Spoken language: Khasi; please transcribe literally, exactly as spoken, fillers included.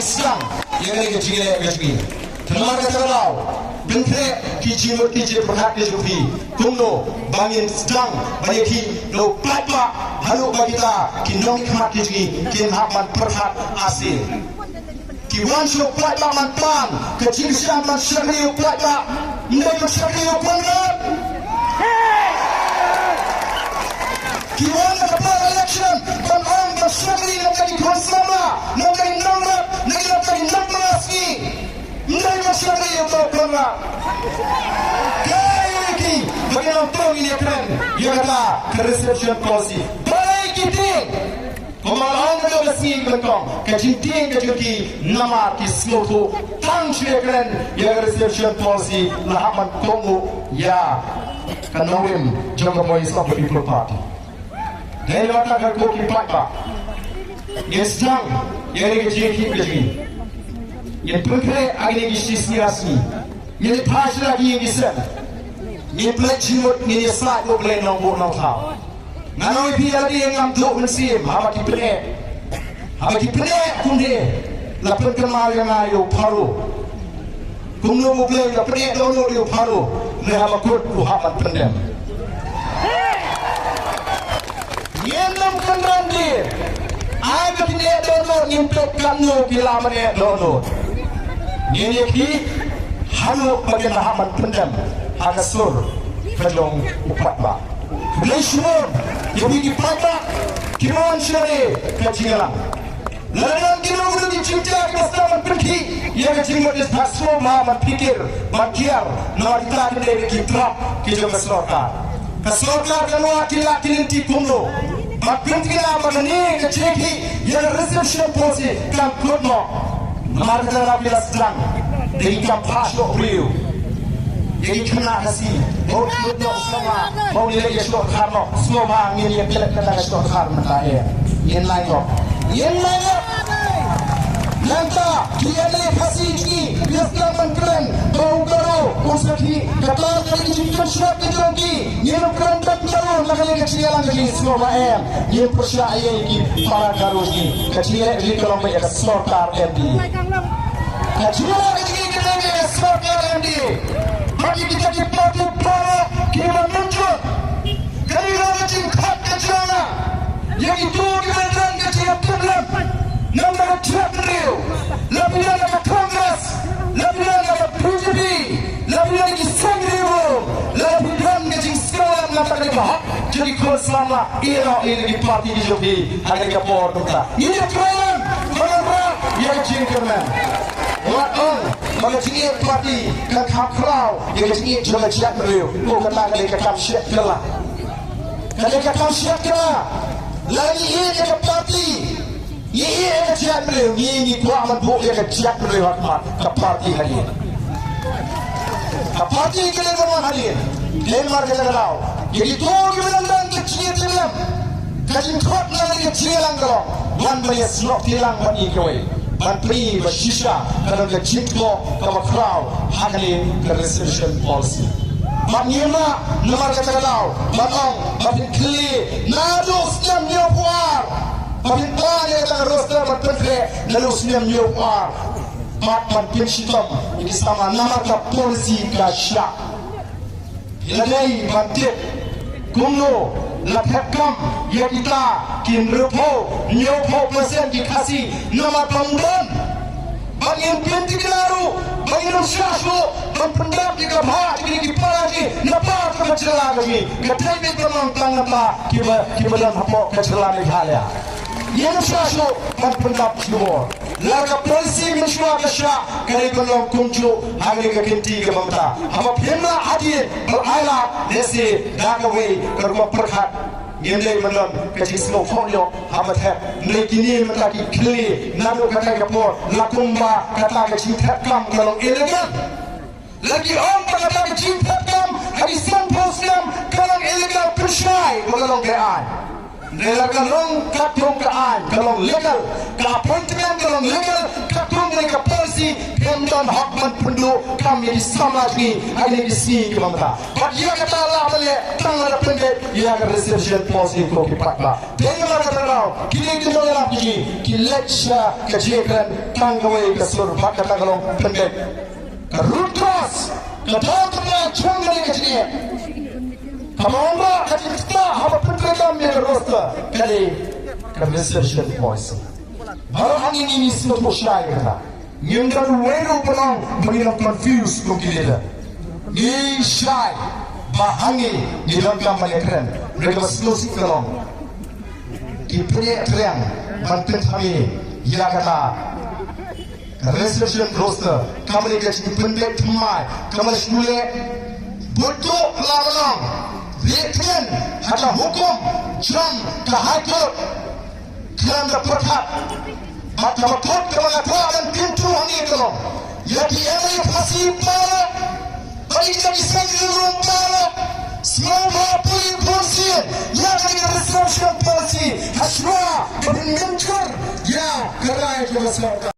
Sdang ïa kane ka jingïaleh ka jong ngi. Namar kata ka daw, pynkhreh ki jingmut ki jingpyrkhat ki jong phi kumno ba ngin sdang ban ïakhih da u paidbah haduh ba kita ki nongmihkhmat ki jong ngi kin hap ban pyrkhat asi. Ki wan sha u paidbah ban pan ka jingkyrshan ban shakri ïa u paidbah. Ym dei ban shakri ïa u Conrad. Ki wan na ka por election ban ong ban shakri na ka ki khun samla, na ka ki nongrep, na ka ki nongmaraski. Ym dei ban shakri ïa u Conrad. Kaei ki ba ki nongtong ïa kren ïa kata ka reservation policy. Balei ki tieng? Kumba la ong ka dei ka sngi nyngkong ka jingtieng ka jong ki namar ki sngewthuh tang shu ïakren ïa ka reservation policy la hap ban kohnguh ïa ka nongrim jong ka Voice of the People Party. Dei na kata ka daw ko ki paidbah, ngin sdang ïa kane ka jingïakhih ka jong ngi. Ngin pynkhreh ha kine ki shi sngi ar sngi. Ngin ïa phai sha la ki ïing ki sem. Ngin pynleit jingmut, ngin ïasaid ïa U Blei Nongbuh Nongthaw. Ngan ong ïa phi, ïa lade ngam duh mynsiem haba ki pyneh. Haba ki pyneh kumne, la pynkynmaw ïa nga ïa u Pharaoh. Kumno U Blei la pyneh dohnud ïa u Pharaoh, ne haba kut u hap ban pyndem. Ngin ym kynran de. Ai ba ki pyneh dohnud, ngin peit katno ki la pyneh dohnud. Ngin ïakhih haduh ba kin hap ban pyndem ha ka sur ka jong u paidbah. Khublei shibun ïa phi ki paidbah kiba wan sha ka jingïalang. Lada don kino kino ki jingthiah kiba sdang ban pynkhih ïa ka jingmut, is bha sngewbha ban phikir ban kiar, namar kita ki dei ki trap ki jong ka sorkar. Ka sorkar ka kwah ki lad ki lynti kumno ban pynthikna ba kane ka jingïakhih ïa ka reservation policy kan kut noh. Namar kata lada phi la sdang da ki kam phah shoh briew ïa ki khynnah Khasi, ba u kut noh u samla, ba u leit ïa shoh dkhar noh, sngewbha ngin ïa klet kata ka shoh dkhar mynta, eh. Ngin lai noh. Ngin lai noh. Nangta ki M L A Khasi jong ngi ki la sdang ban kren ba u Garo un sa khih, kata ka dei ka jingpynshoi ka jong ki. Ngin ym kren tang Garo na kane ka jingïalang ka jong ngi, sngewbha em. Ngin pyrshah ïa ki para Garo jong ngi. Ka jingïaleh ka jong ngi ka long beit ïa ka sorkar M D A. Ka jingïaleh ka jong ngi ka long beit ïa ka sorkar M D A. Bad ïa kita ki party para kiba mynjur. Kane ka long ka jingkhot ka jong nga ïa kito kiba don ka jingïatiplem. Namar ka jingïakhih, la phi don ka Congress, la phi don ka B J P, la phi don ki seng riewlum, la phi don ka jingsngewlem na ka bynta ka hok jong ki khun samla, ïa ki party ki jong phi ha kane ka por mynta. Ngin ïa trei lang ba ngan rah ïa ka jingkyrmen. Wat ong ba ka jingïeit party kan kham khraw ïa ka jingïeit jong ka jaitbynriew. Ko, kata ka dei ka kam shet kylla. Ka dei ka kam shet kylla. Lada ngi ïeit ïa ka party, ngi ïeit ïa ka jaitbynriew, ngi, ngi kwah ban buh ïa ka jaitbynriew ha khmat ka party hadien. Ka party ka dei ban wan hadien. Dei namar kata ka daw, ïa kito kiba dang don ka jingïatiplem, ka jingkhot na ka jingïalang ka long ban, ban ïasnoh kti lang bad ngi kawei, ban pyni ba shisha ka don ka jingkhoh kaba khraw ha kane ka reservation policy. Bad ngim lah namar kata ka daw ban ong ba phin khlieh naduh snem hynñiewphew ar, ba phin pan ïa kata ka roster ban pynkhreh naduh snem hynñiewphew ar. Bad ban pynshitom ïa ki samla namar ka policy ka shah. Phi la dei ban tip kumno la thep kam ïa kita ki hynriewphew, hynñiewphew percent ki Khasi namar ba ym don. Ba ngin pynthikna ruh ba ngin ym shah shuh ban pyndap ïa ka bhah jong ki para jong ngi na bynta ka jylla jong ngi. Ka dei beit ban long tang na bynta kiba, kiba don hapoh ka jylla Meghalaya. Ngin ym shah shuh ban pyndap jubor. Lada ka policy mynshuwa ka shah, ka dei ban long kumjuh ha kane ka kynti kaba mynta. Haba phim lah hadien, bad ai lad, lehse da kawei ka rukom pyrkhat ngim dei ban don ka jingsngewthuh ïoh haba thep. Hynrei kine mynta ki khlieh naduh katei ka por, la kumba kata ka jingthep kam ka long illegal. La ki ong ba kata ka jingthep kam ha ki sanphew snem ka long illegal, pynshai ba ka long beaiñ. Hynrei la ka long katkum ka aiñ, ka long legal, ka appointment ka long legal katkum Ka policy pyndonkam ban pynduh kam ïa ki samla jong ngi ha kine ki sngi kiba mynta. Bad ïa kata lah ban leh tang lada pynbeit ïa ka reservation policy ko ki paidbah. Dei namar kata ka daw kine ki nongïarap jong ngi ki leit sha ka jingkren tang kawei ka sur bad kata ka long pynbeit. Ka root cause, ka daw kaba jong kane ka jingeh, kaba wanrah ka jingktah haba pyndonkam ïa ka roster, ka dei ka reservation policy. Baroh hangne ngi sngewthuh shai ïa kata. Ngim don uwei ruh ba long ba ngi long confused kum ki leader. Ngi shai ba hangne ngi donkam ban ïakren. Hynrei kaba sngewsih ka long ki pynïaid triang ban pynthame ïa kata. Reservation roster, ka mane ka jingpynbeit thymmai, ka mane shu leh bud duh la ka long. Rieh ktien ha ka hukum jong ka High Court. Khlem da pyrkhat bad kaba kut kaba nga kwah ban kyntu hangne ka long, ïa ki M L A Khasi baroh bad ïa ki seng ïalum baroh, sngewbha pule bun sien ïa kane ka reservation policy ha shuwa ba phin mynjur ïa ka rai jong ka sorkar.